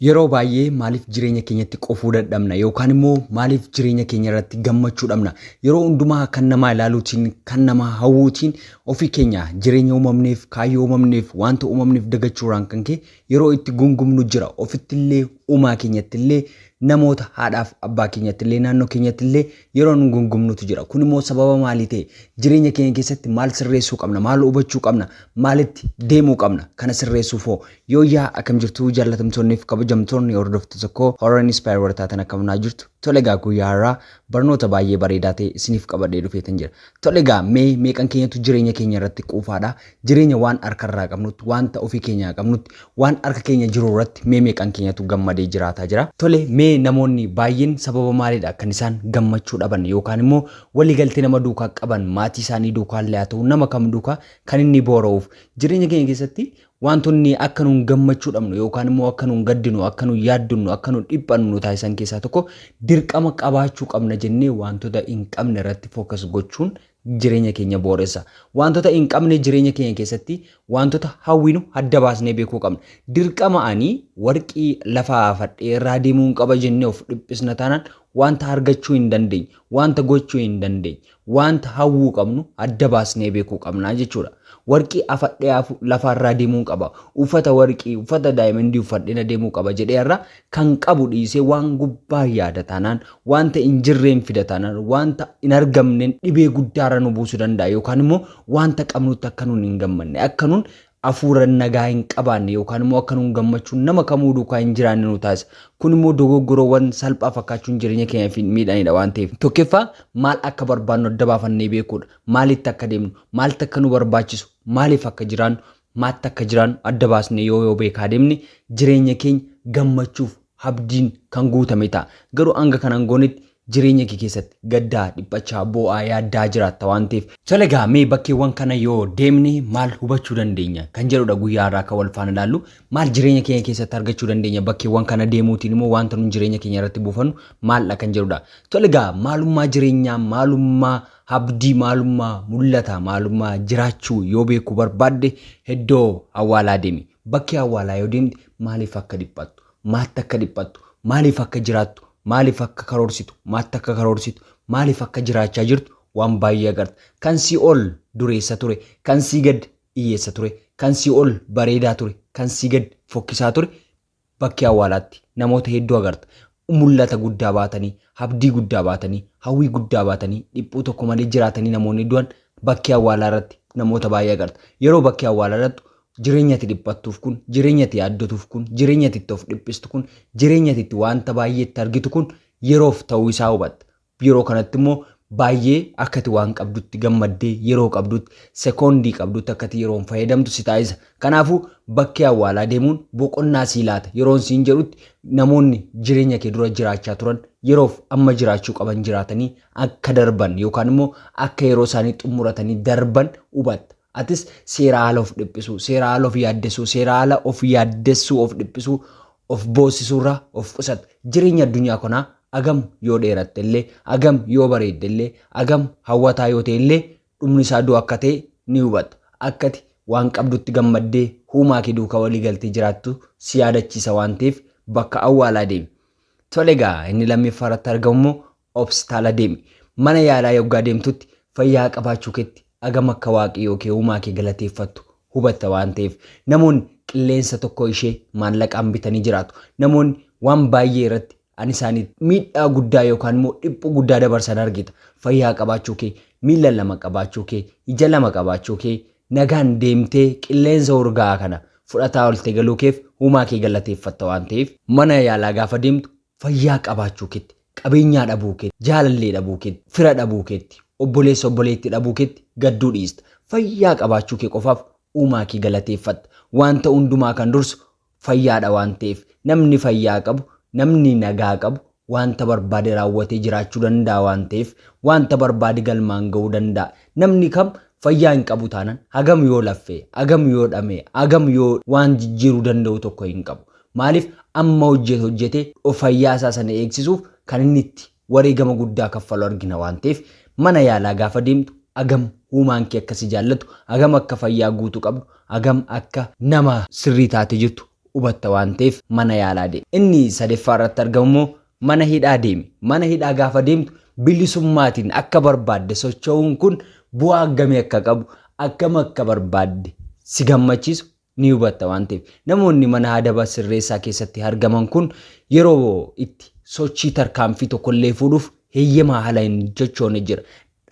Yeroo baay'ee maaliif jireenya keenyatti qofuu dadhabna yookaan immoo maaliif jireenya keenya irratti gammachuu dhabna? Yeroo hundumaa kan namaa ilaaluutiin, kan namaa hawwuutiin ofii keenya jireenya uumamneef, kaayyoo uumamneef, wanta uumamneef dagachuurraan kan ka'e yeroo itti gungumnu jira. Ofittillee, uumaa keenyattillee, namoota haadhaaf abbaa keenyattillee, naannoo keenyattillee yeroo nu gungumnutu jira. Kun immoo sababa maalii ta'e? Jireenya keenya keessatti maal sirreessuu qabna? Maal hubachuu qabna? Maalitti deemuu qabna? Kana sirreessuuf hoo? Yooyyaa, akkam jirtu jaallatamtoonni fi kabajamtoonni hordoftoota koo Horror Inspire warra taatan, akkam naa jirtu? Tole egaa, guyyaa har'aa barnoota baay'ee bareedaa ta'e isiniif qabadhee dhufeetan jira. Tole egaa, mee meeqan keenyatu jireenya keenya irratti quufaadha? Jireenya waan harkarraa qabnutti, wanta ofii keenyaa qabnutti, waan harka keenya jiru irratti mee meeqan keenyatu gammadee jiraataa jira? Tole, mee namoonni baay'een sababa maalidha kan isaan gammachuu dhaban, yookaan immoo waliigaltee nama duukaa qaban, maatii isaanii duukaa illee haa ta'u, nama kam duukaa kan inni boora'uuf? Jireenya keenya keessatti wantoonni akka nuun gammachuu dhabnu yookaan immoo akka nuun gaddinu, akka nuun yaaddunnu, akka nuun dhiphannu nu taasisan keessaa tokko dirqama qabaachuu qabna jennee wantoota hin qabne irratti focus gochuun jireenya keenya booressa. Wantoota hin qabne jireenya keenya keessatti, wantoota hawwinu adda baasnee beekuu qabna. Dirqama ani warqii lafa fadhee irraa deemuu qaba jennee of dhiphisna taanaan, wanta argachuu hin dandeenye, wanta gochuu hin dandeenye, wanta hawwuu qabnu adda baasnee beekuu qabna jechuudha. Warqii afadhee lafa irraa deemuu qaba. Uffata warqii, uffata diamondii uffadhee na deemuu qaba jedhee irraa kan qabu dhiisee waan gubbaa yaada taanaan, wanta hin jirreen fida taanaan, wanta hin argamneen dhibee guddaarra nu buusuu danda'a, yookaan immoo wanta qabnutti akka nuun hin gammanne, akka nuun hafuura nagaa hin qabaanne, yookaan immoo akka nuun gammachuun nama kamuu duukaa hin jiraanne nu taasisa. Kun immoo dogoggoroowwan salphaa fakkaachuun jireenya keenya miidhanidha waan ta'eef. Tokkoffaa, maal akka barbaannu adda baafannee beekuudha. Maalitti akka deemnu, maaltu akka nu barbaachisu, maaliif akka jiraannu, maatti akka jiraannu adda baasnee yoo beekaa deemne, jireenya keenya gammachuuf abdiin kan guutame ta'a. Garuu hanga kanaan goonetti jireenya kee keessatti gaddaa, dhiphachaa, boo'aa, yaaddaa jiraatta waan ta'eef. Tole egaa, mee bakkeewwan kana yoo deemne maal hubachuu dandeenya kan jedhudha guyyaa har'aa kan wal faana ilaallu. Maal jireenya keenya keessatti argachuu dandeenya, bakkeewwan kana deemuutiin immoo wanta nuyi jireenya keenya irratti buufannu maaldha kan jedhudha. Tole egaa, maalummaa jireenyaa, maalummaa abdii, maalummaa mul'ata, maalummaa jiraachuu yoo beekuu barbaadde, iddoo awwaalaa deemi. Bakkee awwaalaa yoo deemte, maaliif akka dhiphattu, maatti akka dhiphattu, maaliif akka jiraattu, maaliif akka karoorsitu, maatti akka karoorsitu, maaliif akka jiraachaa jirtu waan baay'ee agarta. Kan sii ol dureessa ture, kan sii gad hiyyeessa ture, kan sii ol bareedaa ture, kan sii gad fokkisaa ture, bakkee awwaalaatti namoota hedduu agarta. Mul'ata guddaa baatanii, abdii guddaa baatanii, hawwii guddaa baatanii, dhiphuu tokko malee jiraatanii namoonni du'an bakkee awwaalaa irratti namoota baay'ee agarta. Yeroo bakkee awwaalaa irratti jireenya ati dhiphattuuf kun, jireenya ati yaaddatuuf kun, jireenya ati itti of dhiphistu kun, jireenya ati itti wanta baay'ee itti argitu kun yeroof ta'uu isaa hubatta. Yeroo kanatti immoo baay'ee akka ati waan qabdutti gammaddee, yeroo qabdutti, sekoondii qabdutti akka ati yeroon fayyadamtu si taasisa. Kanaafuu bakkee awwaalaa deemuun boqonnaa sii laata. Yeroon siin jedhutti namoonni jireenya kee dura jiraachaa turan yeroof amma jiraachuu qaban jiraatanii akka darban, yookaan immoo akka yeroo isaanii xumuratanii darban hubatta. Atis seera haala of dhiphisuu, seera haala of yaaddessuu, seera haala of yaaddessuu, of dhiphisuu, of boossisuurraa of qusata. Jireenya addunyaa kanaa agam yoo dheeratte illee, agam yoo bareedde illee, agam hawwataa yoo ta'e illee, dhumni isaa du'a akka ta'e ni hubatta. Akkati waan qabdutti gammaddee uumaa kee duukaa walii galtee jiraattu si yaadachiisa waan ta'eef, bakka awwaalaa deemi. Tole egaa, inni lammaffaa irratti argamu immoo hospitaala deemi. Mana yaalaa yoggaa deemtutti fayyaa qabaachuu keetti agam akka Waaqayyoo kee, uumaa kee galateeffattu hubatta waan ta'eef, namoonni qilleensa tokko ishee maallaqaan bitanii jiraatu. Namoonni waan baay'ee irratti ani isaanii miidhaa guddaa yookaan immoo dhiphuu guddaa dabarsan argita. Fayyaa qabaachuu kee, miila lama qabaachuu kee, ija lama qabaachuu kee, nagaan deemtee qilleensa urgaa'aa kana fudhataa oltee galuu keef uumaa kee galateeffatta waan ta'eef, mana yaalaa gaafa deemtu fayyaa qabaachuu keetti, qabeenyaa dhabuu keetti, jaalallee dhabuu keetti, fira dhabuu keetti, obboleessa obboleetti dhabuu keetti gadduu dhiista. Fayyaa qabaachuu kee qofaaf uumaa kee galateeffatta. Wanta hundumaa kan dursu fayyaadha waan ta'eef, namni fayyaa qabu, namni nagaa qabu wanta barbaade raawwatee jiraachuu danda'a waan ta'eef, wanta barbaade galmaan ga'uu danda'a. Namni kam fayyaa hin qabu taanaan, hagam yoo laffee, hagam yoo dhame, hagam yoo waan jijjiiruu danda'u tokko hin qabu. Maaliif? Amma hojjetu hojjetee fayyaa isaa sana eegsisuuf kan inni itti wareegama guddaa kaffalu argina waan ta'eef, mana yaalaa gaafa deemtu agam uumaan kee akka si jaallatu, agam akka fayyaa guutuu qabdu, agam akka nama sirrii taate jirtu hubatta waan ta'eef mana yaalaa deemi. Inni sadaffaa irratti argamu immoo mana hidhaa deemi. Mana hidhaa gaafa deemtu bilisummaatiin akka barbaadde socho'uun kun bu'aa akkamii akka qabu, akkam akka barbaadde si gammachiisu ni hubatta waan ta'eef. Namoonni mana adaba sirreessaa keessatti argaman kun yeroo itti sochii tarkaanfii tokkollee fuudhuuf heeyyama haala hin sochoone jira.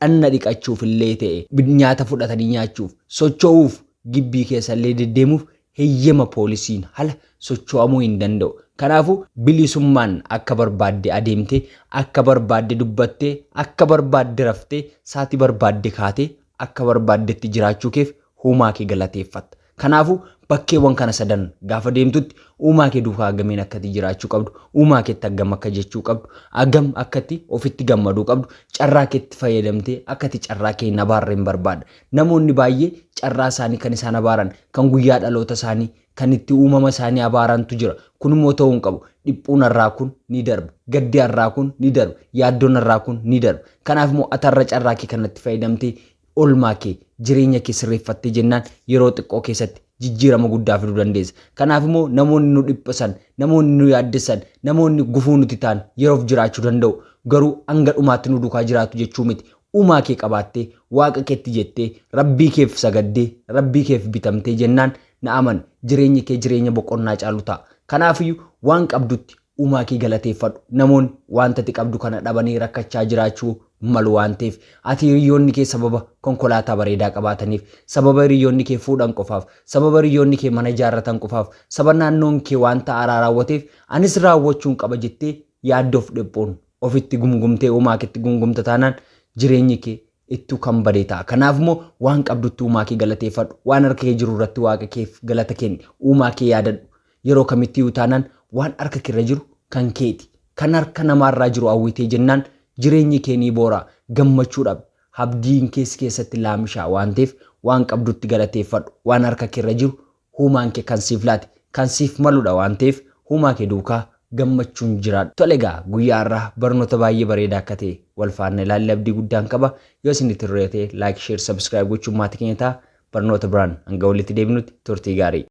Dhanna dhiqachuuf illee ta'e, nyaata fudhatanii nyaachuuf, socho'uuf, gibbii keessa illee deddeemuuf heeyyama poolisiin haala socho'amuu hin danda'u. Kanaafuu bilisummaan akka barbaadde adeemtee, akka barbaadde dubbattee, akka barbaadde raftee, sa'aatii barbaadde kaatee, akka barbaaddetti jiraachuu keef uumaa kee galateeffatta. Kanaafuu bakkeewwan kana sadan gaafa deemtutti uumaa kee duukaa hagamiin akkatti jiraachuu qabdu, uumaa keetti hagam akka jechuu qabdu, hagam akkatti ofitti gammaduu qabdu, carraa keetti fayyadamtee akkatti carraa kee hin abaarre hin barbaada. Namoonni baay'ee carraa isaanii kan isaan abaaran, kan guyyaa dhaloota isaanii, kan itti uumama isaanii abaarantu jira. Kun immoo ta'uu hin qabu. Dhiphuun har'aa kun ni darba. Gaddi har'aa kun ni darba. Yaaddoon har'aa kun ni darba. Kanaaf immoo atarra carraa kee kanatti fayyadamtee oolmaa kee, jireenya kee sirreeffattee jennaan yeroo xiqqoo keessatti jijjiirama guddaa fiduu dandeessa. Kanaaf immoo namoonni nu dhiphisan, namoonni nu yaaddessan, namoonni gufuu nuti ta'an yeroof jiraachuu danda'u. Garuu hanga dhumaatti nu duukaa jiraatu jechuu miti. Uumaa kee qabaattee, waaqa keetti jettee, rabbii keef sagaddee, rabbii keef bitamtee jennaan na aman, jireenyi kee jireenya boqonnaa caalu ta'a. Kanaafiyyuu waan qabdutti uumaa kee galateeffadhu. Namoonni wanta ati qabdu kana dhabanii rakkachaa jiraachuu malu waan ta'eef, ati hiriyoonni kee sababa konkolaataa bareedaa qabaataniif, sababa hiriyoonni kee fuudhan qofaaf, sababa hiriyoonni kee mana ijaarratan qofaaf, sababa naannoon kee wanta haaraa raawwateef anis raawwachuun qaba jettee yaaddoof dhiphuun ofitti gumgumtee uumaa keetti gumgumta taanaan jireenyi kee ittuu kan badee ta'a. Kanaaf immoo waan qabdutti uumaa kee galateeffadhu. Waan harka kee jiru irratti waaqa keef galata kenni. Uumaa kee yaadadhu. Yeroo kamitti iyyuu taanaan waan harka keerra jiru kan keeti. Kan harka namaarraa jiru hawwitee jennaan jireenyi kee ni boora. Gammachuu dhabe. Abdiin keessi keessatti laamishaa waan ta'eef waan qabdutti galateeffadhu. Waan harka keerra jiru uumaan kee kan siif laate, kan siif maludha waan ta'eef uumaa kee duukaa gammachuun jiraadhu. Tole egaa guyyaa har'aa barnoota baay'ee bareedaa akka ta'e wal faana ilaalle abdii guddaan qaba. Yoo isinitti tolee like, share, subscribe gochuun maatii keenya ta'a. Barnoota biraan hanga walitti deebinutti turtii gaarii.